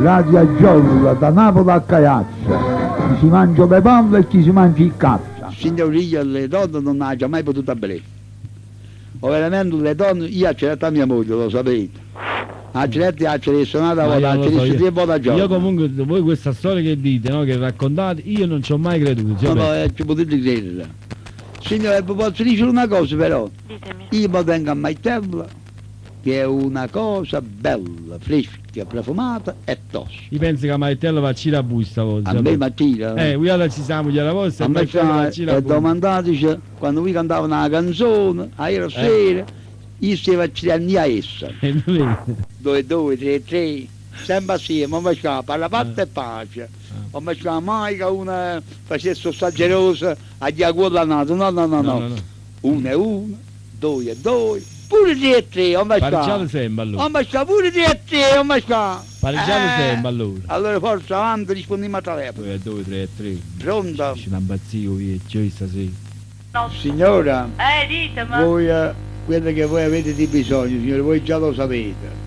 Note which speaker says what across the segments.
Speaker 1: Radio Aggiolla, da Napoli a Caiazza, chi si mangia le palle e chi si mangia il cazzo.
Speaker 2: Signore, io le donne non ne ho mai potuto avere. O veramente le donne, io ho a mia moglie, lo sapete. A certi a un'altra
Speaker 3: Ma
Speaker 2: volta,
Speaker 3: io
Speaker 2: a
Speaker 3: non lo so,
Speaker 2: tre volte al giorno.
Speaker 3: Io comunque, voi questa storia che dite, no, che raccontate, io non ci ho mai creduto.
Speaker 2: No,
Speaker 3: Cioè,
Speaker 2: no, ci potete credere. Signore, vi posso dire una cosa però.
Speaker 4: Ditemi.
Speaker 2: Io mi tengo a Maitella, che è una cosa bella, fresca, profumata e tosta.
Speaker 3: Io penso che Maitella va a cira a voi stavolta.
Speaker 2: A me mattina.
Speaker 3: Guardate ci siamo gliela vostra
Speaker 2: A
Speaker 3: e
Speaker 2: me
Speaker 3: Maitella va a cira a
Speaker 2: e
Speaker 3: voi.
Speaker 2: domandateci, quando voi cantavano la canzone, a ieri sera, io stavo a girare a essa.
Speaker 3: E noi-
Speaker 2: 2, 2, 3, 3, sempre assieme, non facciamo, parla fatta e pace. Non facciamo mai che una facesse sta a diacola nato, no, no, no, no.
Speaker 3: no, no.
Speaker 2: Uno e uno, due e due, pure tre e tre, non
Speaker 3: Pareggiate
Speaker 2: facciamo.
Speaker 3: sempre allora.
Speaker 2: Non facciamo pure tre e tre, non facciamo.
Speaker 3: Pareggiate sempre allora.
Speaker 2: Allora forza avanti, rispondiamo a telefono.
Speaker 3: 2, 2, 3, 3.
Speaker 2: Pronto?
Speaker 3: Ci impazzio vecchio io stasera.
Speaker 4: No.
Speaker 2: Signora,
Speaker 4: Ditemi.
Speaker 2: voi, quello che voi avete di bisogno, signore, voi già lo sapete.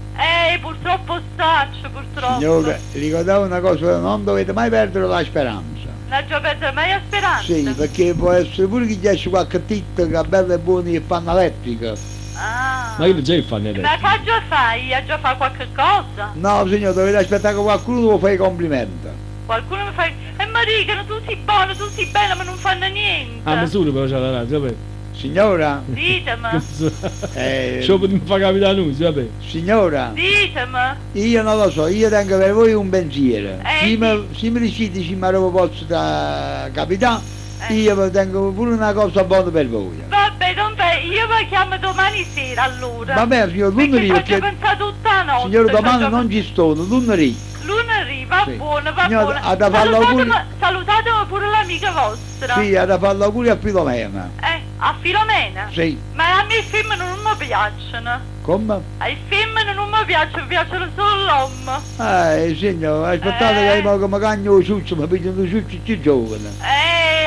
Speaker 4: Purtroppo staccio, purtroppo.
Speaker 2: Signora, ricordate una cosa, non dovete mai perdere la speranza.
Speaker 4: Non ho perso mai la speranza.
Speaker 2: Sì, perché può essere pure che gli esce qualche titto che è bello e buono e fanno elettrica.
Speaker 4: Ah.
Speaker 3: Ma io già il fanno
Speaker 4: Ma
Speaker 3: elettrico.
Speaker 4: che già fai? Io già fa qualche cosa?
Speaker 2: No, signore, dovete aspettare che qualcuno vi fa i complimenti.
Speaker 4: Qualcuno mi fa... E mi dicono tutti buoni, tutti belli, ma non fanno niente.
Speaker 3: A misura però c'è la radio, vabbè.
Speaker 2: Signora,
Speaker 4: Ditemi,
Speaker 2: eh,
Speaker 3: Ce lo potremmo far capitare noi, vabbè.
Speaker 2: signora,
Speaker 4: ditemi.
Speaker 2: io non lo so, io tengo per voi un pensiero.
Speaker 4: Eh,
Speaker 2: Se mi, se mi riuscite, se mi lo posso da capitare,
Speaker 4: Eh.
Speaker 2: io vi tengo pure una cosa buona per voi.
Speaker 4: Vabbè, don Pe, io vi chiamo domani sera allora.
Speaker 2: Va bene, signor,
Speaker 4: Perché
Speaker 2: lunedì
Speaker 4: ci ho già
Speaker 2: perché...
Speaker 4: pensato tutta la notte.
Speaker 2: Signore,
Speaker 4: ci ho
Speaker 2: domani
Speaker 4: già
Speaker 2: non ci sono, lunedì.
Speaker 4: Lunedì, va
Speaker 2: Sì.
Speaker 4: buono, va
Speaker 2: Signora,
Speaker 4: buono.
Speaker 2: ha da fare
Speaker 4: Salutatemi,
Speaker 2: l'auguri-
Speaker 4: salutatemi pure l'amica vostra.
Speaker 2: Sì, ha da fare l'auguri a Filomena.
Speaker 4: A Filomena?
Speaker 2: Sì,
Speaker 4: Ma a me i film non mi piacciono.
Speaker 2: come?
Speaker 4: I film non mi piacciono, mi piacciono solo l'uomo.
Speaker 2: Signore, aspettate
Speaker 4: Eh.
Speaker 2: che io come cagno ciuccio, mi piglio un ciuccio più giovane.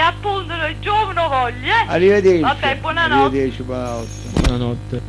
Speaker 4: Appunto, il giovane voglio, eh.
Speaker 2: Arrivederci.
Speaker 4: Vabbè, buonanotte.
Speaker 2: Arrivederci, buonanotte.
Speaker 3: Buonanotte.